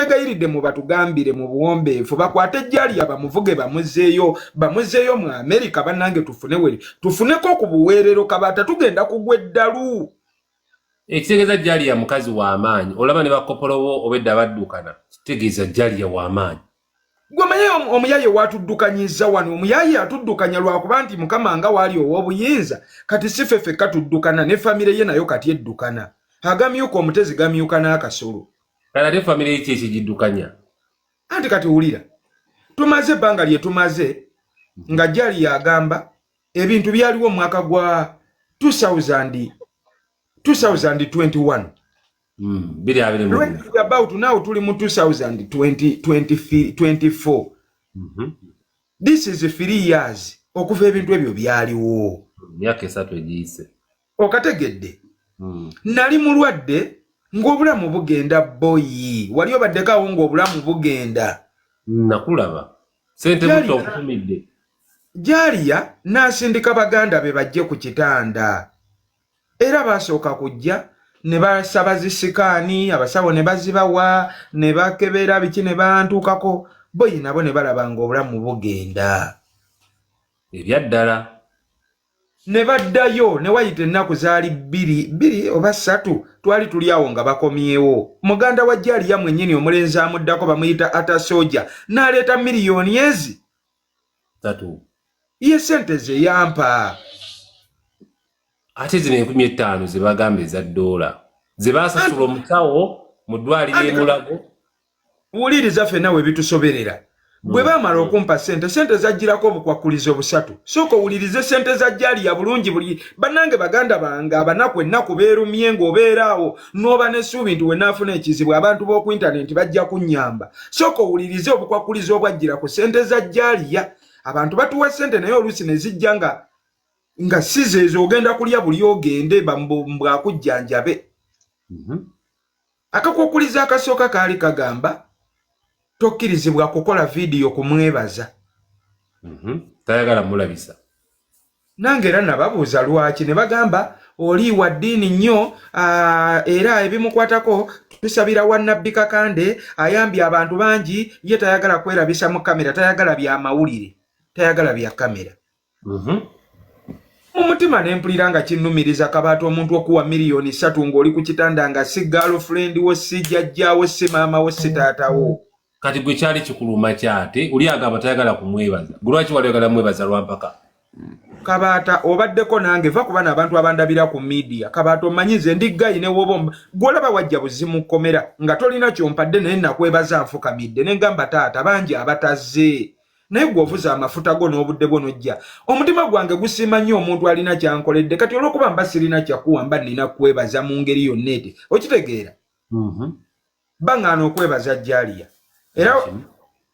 Tubegayiridde mu batugambire mu buwombeefu, bakwate Jaliya, bamuvuge, bamuzeeyo, bamuzeeyo mu Amerika. Bannange, tufune weri, tufuneko ku buweerero. Kabaata, tugenda kugwa eddalu. Ekitegeeza Jaliya mukazi w'amaanyi. Olaba ne bakopolobo obedda baddukana, kitegeeza Jaliya w'amaanyi. Gwe manye omuyaye watuddukanyiza wano. Omuyaye atuddukanya lwakuba nti Mukama nga waali ow'obuyinza. Kati si ffe ffekka tuddukana, ne famire ye nayo kati eddukana. Agamyuka omutezi gamyuka n'akasolo. Kale ate famire ye ki ekigiddukanya? Anti kati wulira, tumaze ebbanga lye tumaze nga Jali yagamba ebintu byaliwo mu mwaka gwa 2000 2021. 2024. Right about now tuli mu 2024. This is 3 years okuva ebintu ebyo byaliwo. Myaka 3 egiyise. Okategedde? Nali mulwadde ng'obulamu bugenda. Boyi, wali obaddeko awo ng'obulamu bugenda? Nakulaba sente butta okutumidde. Jaliya n'asindika baganda be bajje ku kitanda, era basooka kujja ne basaba zi scan, abasawo ne bazibawa, ne bakebera biki, ne bantuukako. Boyi, nabo ne balaba ng'obulamu bugenda. Ebyaddala. Ne baddayo. Ne wayita ennaku zaali 2, 2 oba 3, twali tuli awo nga bakomyewo. Muganda wa Jaliya mwennyini, omulenzi amuddako bamuyita Atasoja, n'aleeta miliyoni ezi 3. Ye sente ze yampa. Ate zino 5000 ze bagamba eza ddoola ze baasasula omusawo mu ddwaliro emulago? Wuliriza, ffenna we bitusoberera. Bwe baamala okumpa sente, sente zajjirako obukwakkulizo busatu. Sooka owulirize sente za Jaliya bulungi. Buli bannange, baganda bange abanaku, ennaku beerumye ng'obeera awo n'oba n'essuubi nti we naafuna ekizibu abantu b'oku intaneti bajja kunnyamba. Sooka owulirize obukwakkulizo obwajjira ku sente za Jaliya. Abantu batuwa sente, naye oluusi ne zijja nga si zeezo. Ogenda kulya buli ogende mbwakujjanjabe. Akakwakkulizo akasooka kaali kagamba tokkirizibwa kukola vidiyo kumwebaza. Tayagala mulabisa. Nange era nababuuza lwaki, ne bagamba oli wa ddiini nnyo, era ebimukwatako tusabira wa Nabbi Kakande, ayambye abantu bangi, ye tayagala kwerabisa mu kamera, tayagala bya mawulire, tayagala bya kamera. Mu mutima ne mpulira nga kinnumiriza, Kabaata, omuntu okuwa miliyoni 3 ng'oli ku kitanda nga si girlfriend wo, si jjajjaawo, si maama wo, si taatawo. Kati gwe kyali kikuluma kyate oli agamba tayagala kumwebaza, gwe lwaki wali oyagala mwebaza lwampaka? Kabaata, obaddeko nange, va kuba n'abantu abandabira ku media. Kabaata, omanyi nze ndi guy, ne woba gwolaba wajja buzimu kkomera nga tolina kyompadde, naye nakwebaza nfukamidde ne ngamba, "Taata, bangi abatazze, naye gwe ovuza amafuta go n'obudde bwo n'ojja." Omutima gwange gusiima nnyo omuntu alina kyankoledde. Kati olw'okuba mba sirina kyakuwa, mba nnina kwebaza mu ngeri yonna ete, okitegeera? Baŋŋaana okwebaza Jaliya. Era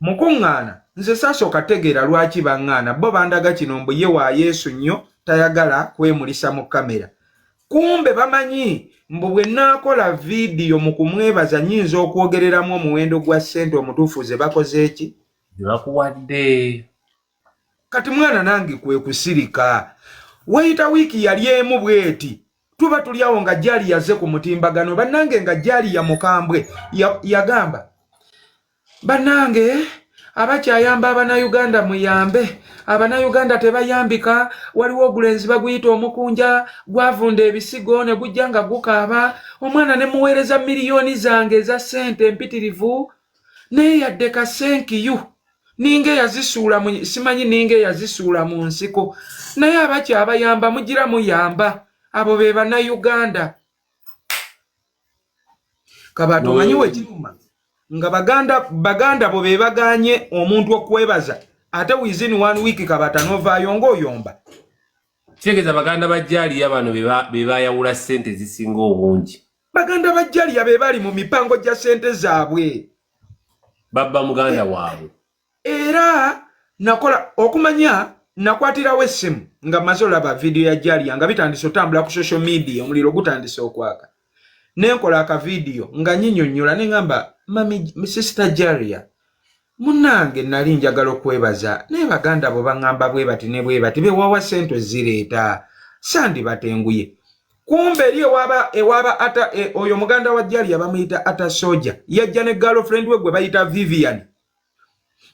mu kuŋŋaana nze saasooka tegeera lwaki baŋŋaana. Bo bandaga kino mbu ye wa Yesu nnyo, tayagala kwemulisa mu kamera. Kumbe bamanyi mbu bwe naakola vidiyo mu kumwebaza, nnyinza okwogereramu omuwendo gwa ssente omutuufu ze bakoze eki ze bakuwadde. Kati mwana nange kwe kusirika. Wayita wiiki yali emu bweti, tuba tuli awo nga Jali yaze ku mutimbagano. Bannange, nga Jali ya mukambwe, yagamba, "Bannange abakyayamba Abannayuganda, muyambe Abannayuganda, tebayambika. Waliwo ogulenzi baguyita omukunja, gwavunda ebisigo ne gujja nga gukaaba. Omwana ne muweereza miliyoni zange eza ssente empitirivu, naye yadde ka thank you ninga eyazisuula mu simanyi, ninga eyazisuula mu nsiko. Naye abakyabayamba, mugira muyamba, abo be Bannayuganda." Kabaata, omanyi wekiruma nga baganda bo be baganye omuntu okwebaza, ate within one week, Kabaata, n'ovaayo ng'oyomba. Kitegeeza baganda ba Jaliya bano be bayawula ssente ezisinga obungi. Baganda ba Jaliya be bali mu mipango gya ssente zaabwe. Babba muganda waabwe. Era nakola okumanya, nakwatirawo essimu nga maze olaba vidiyo ya Jaliya nga bitandise otambula ku social media, omuliro gutandise okwaka, nenkola akavidiyo nga nyinyonnyola, neŋŋamba, "Mami Sister Jalia, munnange, nali njagala okwebaza, naye baganda bo baŋŋamba bwe bati ne bwe bati, bewawa ssente ozireeta, sandi batenguye." Kumbe eri ewaba ata oyo muganda wa Jalia bamuyita Ata Soja, yajja ne girlfriend we gwe bayita Vivian.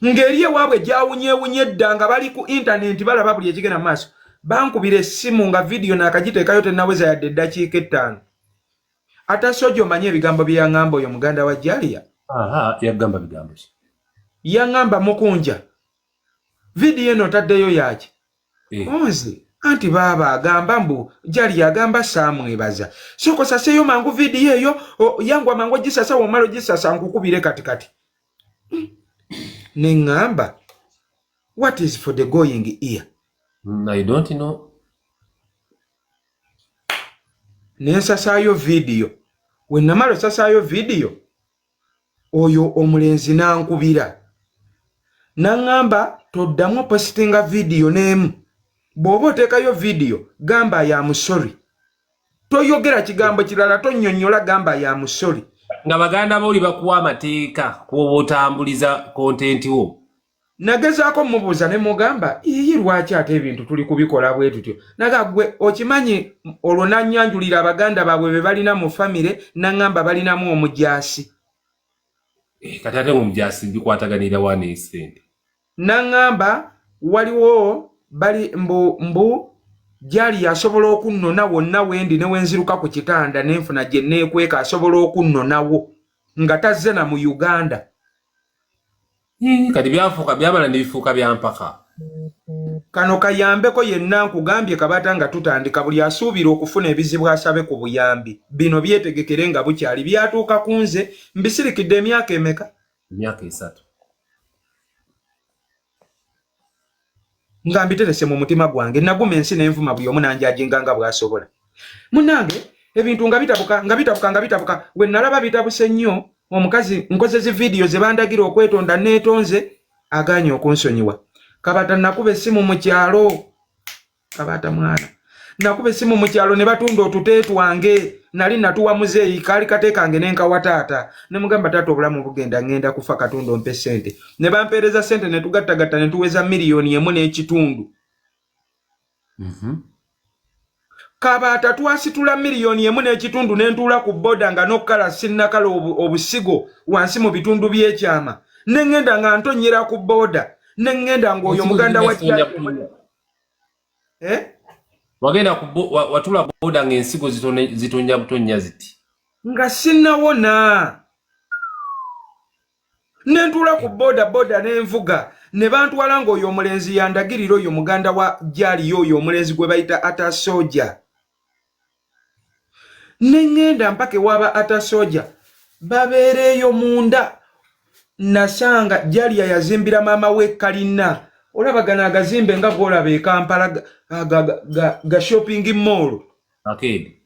Ng'eri ewaabwe gyawunyewunye edda nga bali ku intaneti balaba buli ekigenda mu maaso. Bankubira essimu nga vidiyo naakagiteekayo tennaweza yadde eddakiika 5. Ata Soja omanyi ebigambo bye yaŋŋamba oyo muganda wa Jalia? Aha, yagamba bigambo ki? Yaŋŋamba mukunja, vidiyo eno otaddeyo yaaki? Onze anti baaba agamba mbu Jalia agamba saamwebaza. Sooka osaseeyo mangu vidiyo eyo, yangwa mangu ogisasa, w'omala ogisasa nkukubire kati kati. Ne ŋŋamba, what is for the going ear? I don't know. Ne nsasaayo vidiyo. We namala osasaayo vidiyo, oyo omulenzi n'ankubira. N'aŋŋamba toddamu opositinga vidiyo n'emu. Bw'oba oteekayo vidiyo, gamba ya musori. Toyogera kigambo kirala, tonnyonnyola, gamba ya musori. Nga baganda bo oli bakuwa amateeka kw'oba otambuliza kontenti wo. Nagezaako mmubuuza ne mugamba, iyi lwaki ate ebintu tuli kubikola bwe tutyo? Naga gwe okimanyi olwo n'annyanjulira abaganda baabwe be balina mu famire, n'aŋŋamba balinamu omujaasi. Kati ate ng'omujaasi bikwataganira wa n'essente? N'aŋŋamba waliwo bali mbu Jalia asobola okunnona wonna wendi ne wenziruka ku kitanda ne nfuna gye neekweka, asobola okunnonawo nga tazze na mu Uganda. Kati byafuuka byamala ne bifuuka bya mpaka. Kano kayambeko yenna nkugambye Kabata nga tutandika buli asuubira okufuna ebizibu asabe ku buyambi. Bino byetegekere nga bukyali byatuuka ku nze mbisirikidde emyaka emeka? Emyaka 3. Nga mbiterese mu mutima gwange naguma ensi n'envuma buli omu n'anjajinga nga bw'asobola. Munnange ebintu nga bitabuka nga bitabuka nga bitabuka we nalaba bitabuse nnyo omukazi nkoze zi vidiyo ze bandagira okwetonda neetonze agaanye okunsonyiwa. Kabata nakuba essimu mu kyalo. Kabata mwana. Nakuba essimu mu kyalo ne batunda otute twange. Nali natuwa muzeeyi kaali kate kange ne nkawa taata. Ne mugamba taata obulamu bugenda ngenda kufa Katonda ompe ssente. Ne bampeereza ssente ne tugattagatta ne tuweza 1.5 million. Kabata twasitula 1.5 million ne ntuula ku boda nga n'okkala sinnakala obusigo wansi mu bitundu by'ekyama. Ne ŋŋenda nga ntonnyera ku boda. Ne ŋŋenda ng'oyo muganda wa Wagenda watula boda ng'ensigo zitonnya butonnya ziti. Nga sinnawona. Ne ntuula ku boda boda ne nvuga ne bantwala ng'oyo omulenzi yandagirira oyo muganda wa Jalia oyo omulenzi gwe bayita Ata Soja. Ne ŋŋenda mpaka ewaba Ata Soja babeereeyo munda. Nasanga Jalia yazimbira maama we kalina. Olaba gano agazimbe nga gw'olaba e Kampala ga shopping mall. Arcade.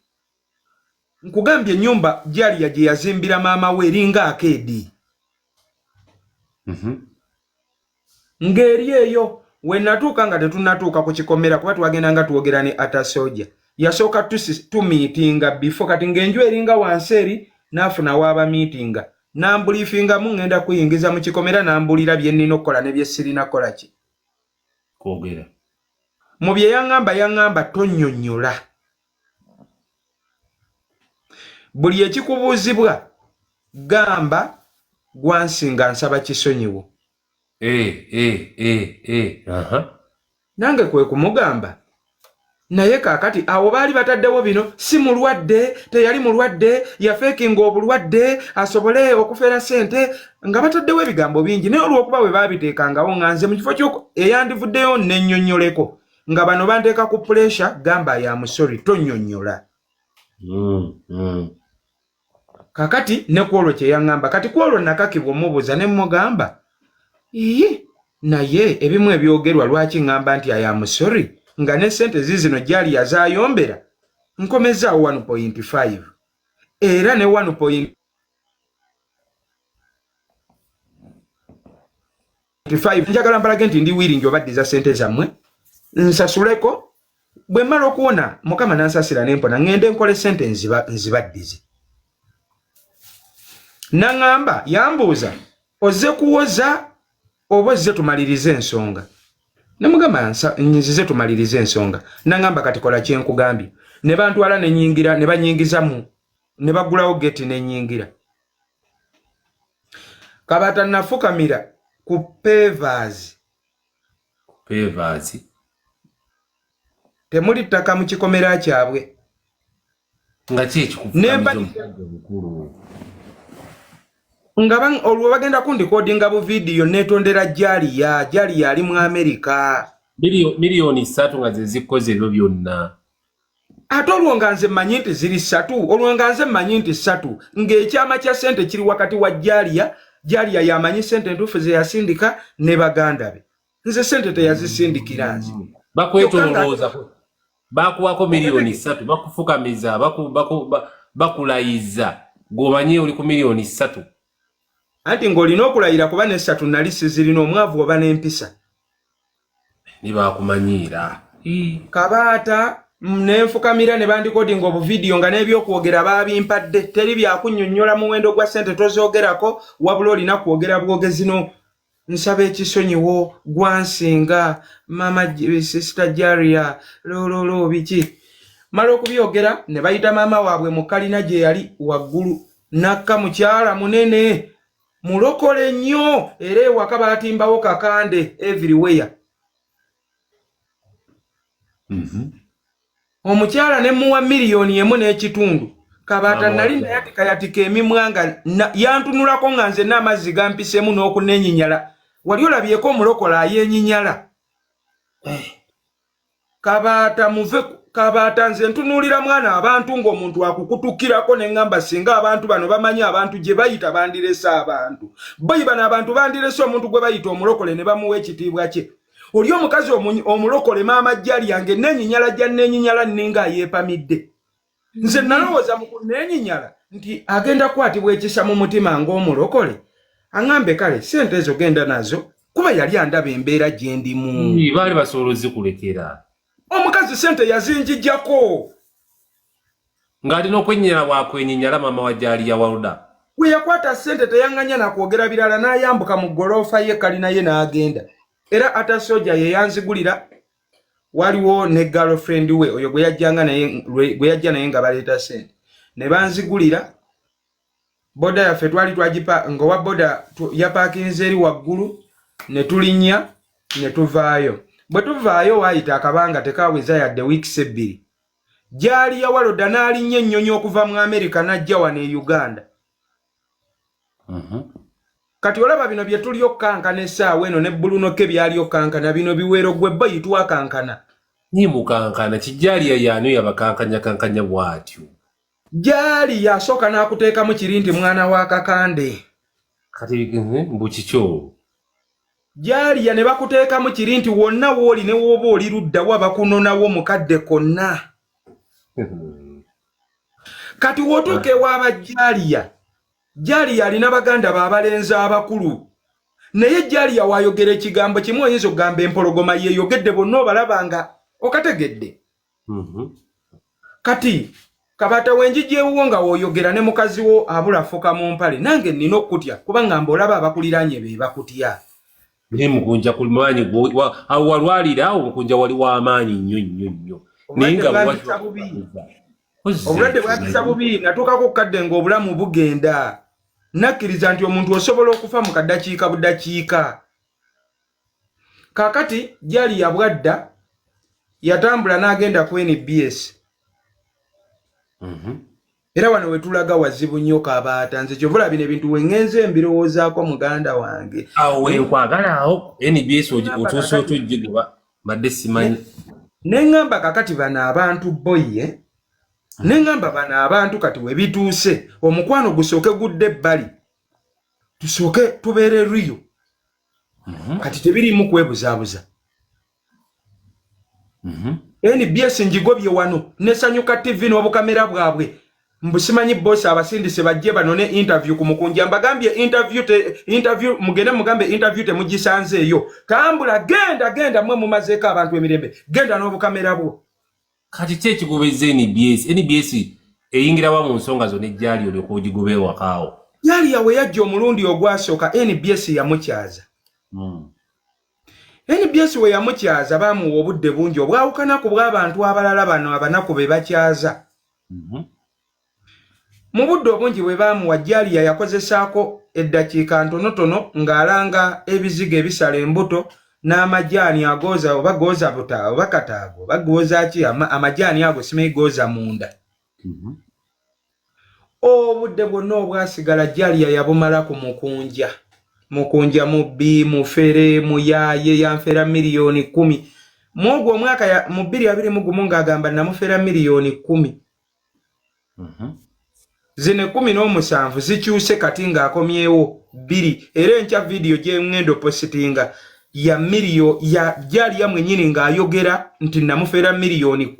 Nkugambye ennyumba Jalia gye yazimbira maama we eringa arcade. Ng'eri eyo we natuuka nga tetunnatuuka ku kikomera kuba twagenda nga twogera ne Ata Soja. Yasooka tumiitinga before kati ng'enju eringa wansi eri n'afuna waaba miitinga. Nambuliifingamu ngenda kuyingiza mu kikomera n'ambuulira bye nnina okukola ne bye sirina kukola ki. Kwogera. Mu bye yaŋŋamba yaŋŋamba tonnyonnyola. Buli ekikubuuzibwa gamba gwansinga nsaba kisonyiwo. Nange kwe kumugamba. Naye kaakati awo baali bataddewo bino si mulwadde, teyali mulwadde, yafeekinga obulwadde asobole okufera ssente nga bataddewo ebigambo bingi naye olw'okuba bwe baabiteekangawo nga nze mu kifo ky'oku eyandivuddeyo nennyonnyoleko nga bano banteeka ku pressure gamba ya musori tonnyonnyola. Kakati ne ku olwo kye yaŋŋamba kati ku olwo nakakibwa omubuuza ne mmugamba iye naye ebimu ebyogerwa lwaki ŋŋamba nti aya musori nga ne ssente ziizino gyali yazaayombera nkomezaawo 1.5 era ne 1.5 njagala mbalage nti ndi willing obaddiza ssente zammwe nsasuleko bwe mmala okuwona Mukama n'ansasira ne mpona ŋŋende nkole ssente nzibaddize. N'aŋŋamba yambuuza ozze kuwoza oba ozze tumalirize ensonga. Ne mugamba nzize tumalirize ensonga. N'aŋŋamba kati kola kye nkugambye. Ne bantwala ne nyingira, ne banyingiza mu, ne baggulawo gate ne nyingira. Kabaata, nafukamira ku pavers. Pavers? Temuli ttaka mu kikomera kyabwe. Nga ki ekikufukamiza omusajja omukulu? Nga olwo bagenda kundikodinga bu vidiyo, neetondera Jaliya. Jaliya ali mu Amerika. 3 million nga ze zikoze ebyo byonna? Ate olwo nga nze mmanyi nti ziri 3, olwo nga nze mmanyi nti 3, ng'ekyama kya ssente kiri wakati wa Jaliya. Jaliya yamanyi ssente entuufu ze yasindika ne baganda be. Nze ssente teyazisindikira nze. Bakwetolooza, bakuwako 3 million, bakufukamiza, bakulayiza, gw'omanyi oli ku 3 million. Anti ng'olina okulayira, kuba n'essatu nali sizirina. Omwavu oba n'empisa. Ne bakumanyiira. Kabaata, nenfukamira ne bandikodinga obuvidiyo nga n'ebyokwogera baabimpadde. Teri byakunnyonnyola muwendo gwa ssente, tozoogerako, wabula olina kwogera bwogezi no nsaba ekisonyiwo gwansinga mama sister Jaria lololo biki. Mala okubyogera ne bayita maama waabwe mu kalina gye yali waggulu. Nakka mukyala munene, mulokole nnyo, era ewaka baatimbawo kakande everywhere. Omukyala ne muwa 1.5 million. Kabaata, Maama nali wa- nayatikayatika emimwa nga yantunulako nga nze n'amazzi gampiseemu n'okunenyinyala. Wali olabyeko omulokola ayeenyinyala? Kabaata, muve kabaata, nze ntunuulira mwana abantu ng'omuntu akukutukirako ne ŋŋamba, singa abantu bano bamanyi abantu gye bayita, bandirese abantu boyi bano. Abantu bandirese omuntu gwe bayita omulokole ne bamuwa ekitiibwa kye. Oli omukazi omulokole maama jjali yange neenyinyala gya neenyinyala, nninga ayeepamidde. Nze nalowooza mu kuneenyinyala nti agenda kukwatibwa ekisa mu mutima ng'omulokole, aŋŋambe, "Kale sente ezo genda nazo," kuba yali andaba embeera gye ndimu. Baali basobola ozikulekera. Omukazi sente yazinjijjako. Ng'alina okwenyinyala, bwakwenyinyala maama wa Jaaliya Waluda. Bwe yakwata sente teyaŋŋanya nakwogera birala, n'ayambuka mu ggoloofa ye kalina ye n'agenda. Era atasoja ye yanzigulira. Waliwo ne girlfriend we oyo gwe yajjanga naye, gwe yajja naye nga baleeta sente ne banzigulira. Boda yaffe twali twagipa nga owa boda yapaakinze eri waggulu, ne tulinnya ne tuvaayo. Bwe tuvaayo, waayita akabanga tekaweza yadde wiikisi 2, gyali yawaloda n'alinnya ennyonyi okuva mu Amerika n'ajja wano e Uganda. Kati olaba bino bye tuli okkankana essaawa eno ne Bulunoke byali okkankana, bino biwero gwe boyi twakankana. Nimukankana kijjaliya yaani yabakankanya kankanya bw'atyo? Gyali yasooka n'akuteekamu kiri nti mwana wa Kakande. Kati mbu kikyo? Gyaliya ne bakuteekamu kiri nti wonna w'oli ne w'oba oli luddawa bakunonawo mukadde konna. Kati w'otuuka ewaaba Jaliya, Jaliya alina baganda be abalenzi abakulu, naye Jaliya waayogera ekigambo kimu oyinza okugamba empologoma yeeyogedde, bonna obalaba nga okategedde. Kati Kabaata, wenjija ewuwo nga w'oyogera ne mukazi wo abulafuka mu mpale, nange nnina okutya, kuba ngamba olaba abakuliraanye be bakutya. Naye Mukunja ku maanyi awo walwalira awo, Mukunja wali w'amaanyi nnyo nnyo nnyo, naye Obulwadde nga bwampisa bubi. Obulwadde bwampisa bubi. Natuukako kukadde ng'obulamu bugenda, nakkiriza nti omuntu osobola okufa mu kadakiika budakiika. Kaakati gyali yabwadda, yatambula n'agenda ku NBS. Era wano wetulaga wazibu nnyo, Kabaata. Nze kyovula bino ebintu weŋŋenze mbirowoozaako, muganda wange. Awo wenkwagala, awo NBS otuuse otya ogigoba? Mbadde simanyi. Ne ŋŋamba kakati bano abantu boye, ne ŋŋamba bano abantu kati we bituuse, omukwano gusooke gudde ebbali, tusooke tubeere riyo. Kati tebiriimu kwebuzaabuza. NBS njigobye wano ne Sanyuka TV n'obukamera bwabwe. Mbusimanyi bosi abasindise bajje banone interview ku Mukunja. Mbagambye interview te, interview mugende mugambe interview temugisanze eyo. Tambula, genda, genda, mwe mumazeeko abantu emirembe, genda n'obukamera bwo. Kati ki ekigobeza NBS? NBS eyingirawa mu nsonga zo nejjaali olyoka ogigoba ewakaawo? Yali yawe yajja omulundi ogwasooka, NBS yamukyaza. NBS we yamukyaza baamuwa obudde bungi obwawukana ku bw'abantu abalala bano abanaku be bakyaza. Mu budde obungi bwe baamuwa, Jalia yakozesaako eddakiika ntonotono ng'alanga ebizigo ebisala embuto n'amajaani agooza oba gooza buta oba kataago oba gooza ki, amajaani ago simanyi gooza munda. Obudde bwonna obwasigala Jalia yabumala ku Mukunja. Mukunja mubbi, mufere, muyaaye, yanfera 10 miliyoni mu ogwo omwaka mu 2021, ng'agamba namufera 10 miliyoni. Zino 17 zikyuse kati ng'akomyewo bbiri, era enkya vidiyo gye ŋŋenda opositinga ya miliyo ya Jalia mwennyini ng'ayogera nti namufera 10 miliyoni.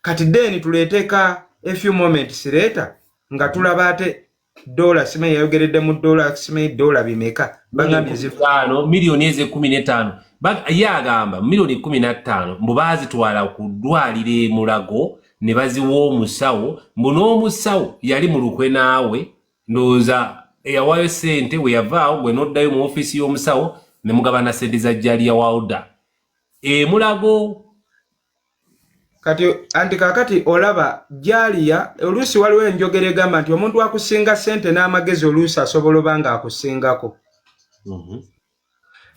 Kati then tuleeteka a few moments later nga tulaba ate dola, simanyi yayogeredde mu dola, simanyi dola bimeka bagambye Ttaano, miliyoni ezo 15. Ye agamba 15 miliyoni mbu baazitwala ku ddwaliro e Mulago ne baziwa omusawo, mbu n'omusawo yali mu lukwe naawe. Ndowooza eyawaayo ssente we yavaawo, gwe n'oddayo mu ofiisi y'omusawo ne mugabana ssente za Jalia Walda e Mulago. Kati anti kakati olaba Jalia, oluusi waliwo enjogera egamba nti omuntu akusinga ssente n'amagezi oluusi asobola oba nga akusingako.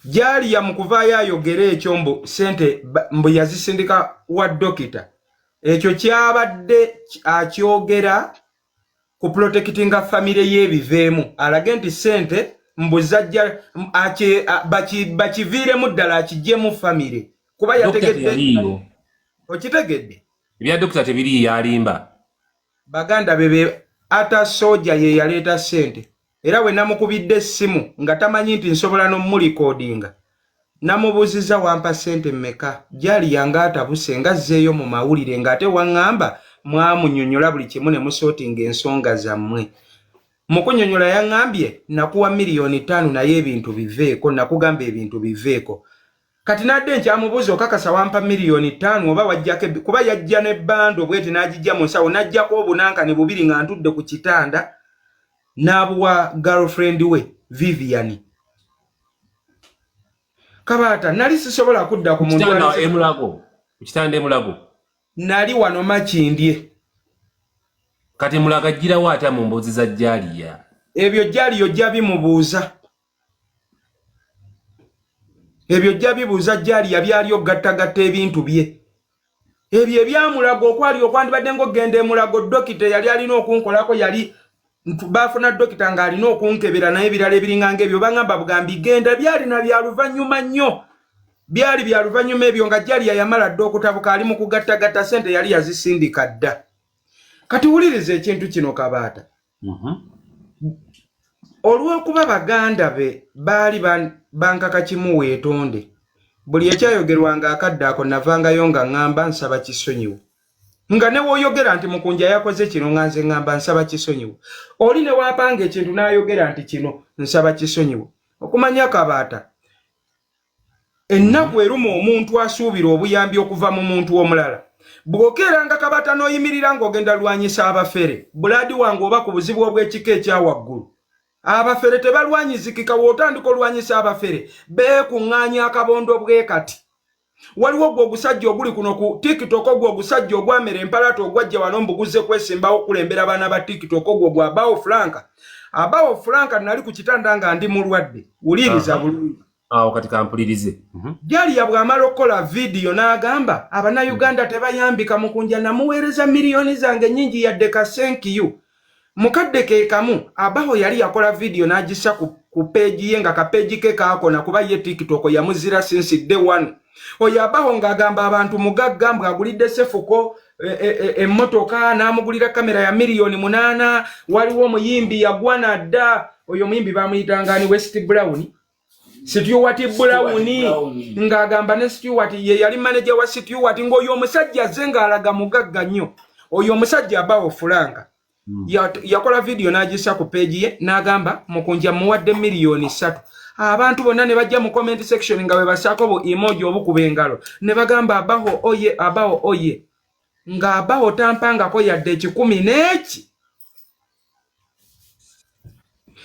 Jalia mu kuvaayo ayogere ekyo mbu ssente mbu yazisindika wa dokita, ekyo kyabadde akyogera ku protectinga famire y'ebiveemu, alage nti ssente mbu zajja bakiviiremu ddala, akiggyemu famire kuba Dokita yategedde. Teyaliiyo. Okitegedde? Ebya dokita tebiriiyo, alimba. Baganda be ata soja ye yaleeta ssente, era bwe namukubidde essimu nga tamanyi nti nsobola n'omulikodinga, namubuuziza, "Wampa ssente mmeka?" Jalia nga atabuse nga azzeeyo mu mawulire ng'ate waŋŋamba mwamunyonnyola buli kimu ne musootinga ensonga zammwe. Mu kunnyonnyola yaŋŋambye, "Nakuwa 5 miliyoni naye ebintu biveeko, nakugamba ebintu biveeko." Kati nadde nkyamubuuza, "Okakasa wampa 5 miliyoni oba wajjako Kuba yajja ne bando bweti n'agijja mu nsawo, n'ajjako obunankani bubiri nga ntudde ku kitanda, n'abuwa girlfriend we Vivian. Kabaata, nali sisobola kudda ku muntu Kitanda emulago, ku kitanda emulago. Nali wano Makindye. Kati Mulago agirawo atya mu mboozi za Jalia? Ebyo Jalia ojja bimubuuza, ebyo ojja bibuuza Jalia. Byali ogattagatta ebintu bye ebyo ebyamulago okwali okwandibadde ng'ogenda emulago. Dokita yali alina okunkolako, yali baafuna dokita ng'alina okunkebera, naye ebirala ebiringa ng'ebyo baŋŋamba bugambi genda. Byalina bya luvannyuma nnyo, byali bya luvannyuma ebyo nga Jalia yamala dda okutabuka, ali mu kugattagatta ssente, yali yazisindika dda. Kati wuliriza ekintu kino, Kabaata. Olw'okuba baganda be baali bankaka kimu weetonde, buli ekyayogerwanga akadde ako navangayo nga ŋŋamba nsaba kisonyiwo, nga ne wooyogera nti Mukunja yakoze kino, nga nze ŋŋamba nsaba kisonyiwo. Oli ne waapanga ekintu n'ayogera nti kino, nsaba kisonyiwo. Okumanya Kabaata, ennaku eruma omuntu asuubira obuyambi okuva mu muntu omulala. Bw'okeeranga Kabaata n'oyimirira ng'ogenda lwanyisa abafere, bulaadi wange, oba ku buzibu obw'ekika ekya waggulu, abafere tebalwanyizikika. W'otandika olwanyisa abafere, beekuŋŋaanya akabondo bwe kati. Waliwo gwe ogusajja oguli kuno ku TikTok, gwe ogusajja ogwamera empalata, ogwajja wano mbuguze kwesimbawo okulembera abaana ba TikTok, gwo gwa Abawo Franka. Abawo Franka, nali ku kitanda nga ndi mulwadde. Wuliriza bulungi. Awo kati kampulirize. Jalia bw'amala okukola vidiyo n'agamba Abannayuganda tebayambika, Mukunja namuweereza miliyoni zange nnyingi yadde ka thank you. Mukadde ke kamu Abaho yali yakola vidiyo n'agissa ku page ye, nga ka page ke kaakona kuba ye TikTok yamuzira since day one. Oyo Abaho ng'agamba abantu mugagga, mbw agulidde Sefuko emmotoka, n'amugulira kamera ya 8 miliyoni. Waliwo omuyimbi yagwana dda, oyo omuyimbi bamuyitanga ni West Brown, Stuart Brown, ng'agamba ne Stuart ye yali manager wa Stuart, ng'oyo omusajja azze ng'alaga mugagga nnyo. Oyo omusajja Abawo Franka yakola vidiyo n'agissa ku page ye n'agamba Mukunja muwadde 3 miliyoni. Abantu bonna ne bajja mu comment section nga bwe basaako bu emoji obukuba engalo ne bagamba, "Abaho oye, Abaho oye," ng'Abaho tampangako yadde ekikumi n'eki.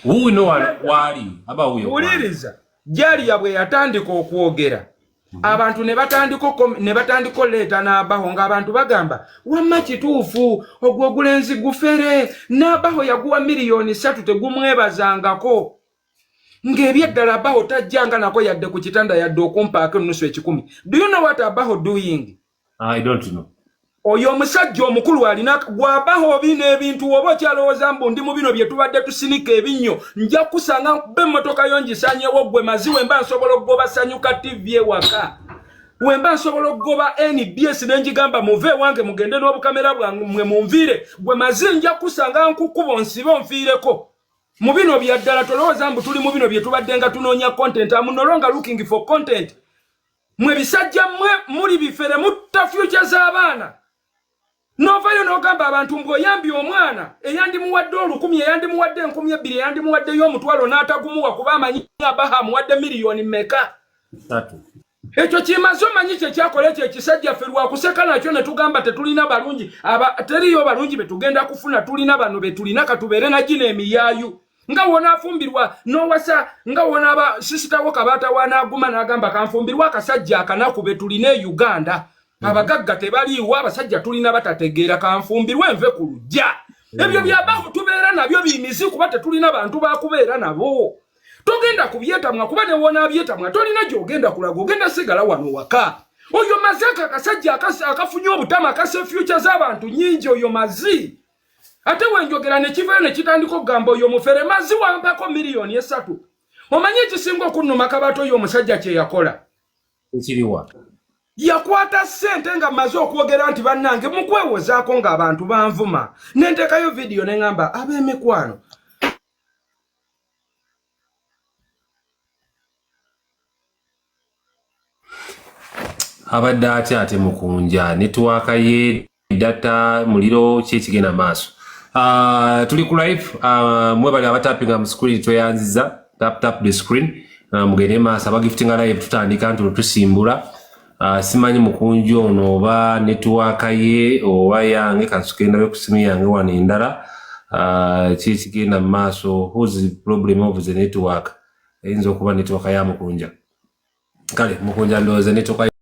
Wuuno waali Abawo oyo. Wuliriza, Jalia bwe yatandika okwogera Abantu ne batandika oleeta n'abaho, ng'abantu bagamba, "Wamma kituufu, ogwo ogulenzi gufere, n'abaho yaguwa 3 miliyoni tegumwebazangako." Ng'ebyeddala abaho tajjanga nako yadde ku kitanda, yadde okumpaako ennusu 100. Do you know what abaho doing? I don't know. Oyo omusajja omukulu alina gwabaho obi n'ebintu. Oba okyalowooza mbu ndi mu bino bye tubadde tusinika ebinnyo, nja kusanga nkuba emmotoka yo ngisanyewo. Gwe mazi, wemba nsobola okugoba Sanyuka TV ewaka, wemba nsobola okugoba NBS ne njigamba, "Muve ewange mugende n'obukamera bwammwe munviire." Gwe mazi, nja kusanga nkukuba onsibe onfiireko mu bino bya ddala. Tolowooza mbu tuli mu bino bye tubadde nga tunoonya content. Am no longer looking for content. Mwe bisajja mmwe muli bifere, mutta future z'abaana. Novayo n'ogamba abantu mbu oyambye omwana eyandimuwadde 1,000, eyandimuwadde 2,000, eyandimuwaddeyo 5,000, n'atagumuwa kuba amanyi abaha amuwadde miliyoni mmeka? 3. Ekyo kimaze. Omanyi kyekyakola ekyo ekisajja? Ffe lwakuseka nakyo ne tugamba tetulina balungi aba, teriyo balungi betugenda kufuna, tulina bano betulina, katubeere na gino emiyaayu. Nga wonaafumbirwa n'owasa, nga wonaaba sisitawo kabaata wanaaguma n'agamba, "Kanfumbirwa akasajja akanaku betulina e Uganda, abagagga tebaliiwo, abasajja tulina batategeera, kanfumbirwe nve ku lujja." Ebyo byabaho tubeera nabyo bimizi kuba tetulina bantu bakubeera nabo. Togenda kubyetamwa, kuba ne wonaabyetamwa tolina gy'ogenda kulaga, ogenda sigala wano waka. Oyo mazi, ako akasajja akafunye obutama akasa future z'abantu nyingi. Oyo mazi, ate wenjogera nekivayo nekitandika okugamba oyo mufere. Mazi, wampako 3 miliyoni. Omanyi ekisinga okunnuma, kabaata, oyo omusajja kye yakola? Ekiriwa? Yakwata ssente nga mmaze okwogera nti bannange mukwewozaako ng'abantu banvuma, nenteekayo vidiyo ne ŋŋamba ab'emikwano. Abadde atya ate mukunja? Network ye, data, muliro, ki ekigenda maaso? Tuli ku live. Mwebali abatapinga mu screen, tweyanziza. Tap tap the screen, mugende maaso abagiftinga live. Tutandika nti tusimbula. Simanyi mukunja ono oba network ye oba yange. Kansukenda ku simu yange wano endala. Ki ekigenda mu maaso? Who's the problem of the network? Eyinza okuba network ya mukunja. Kale mukunja, ndowooza network.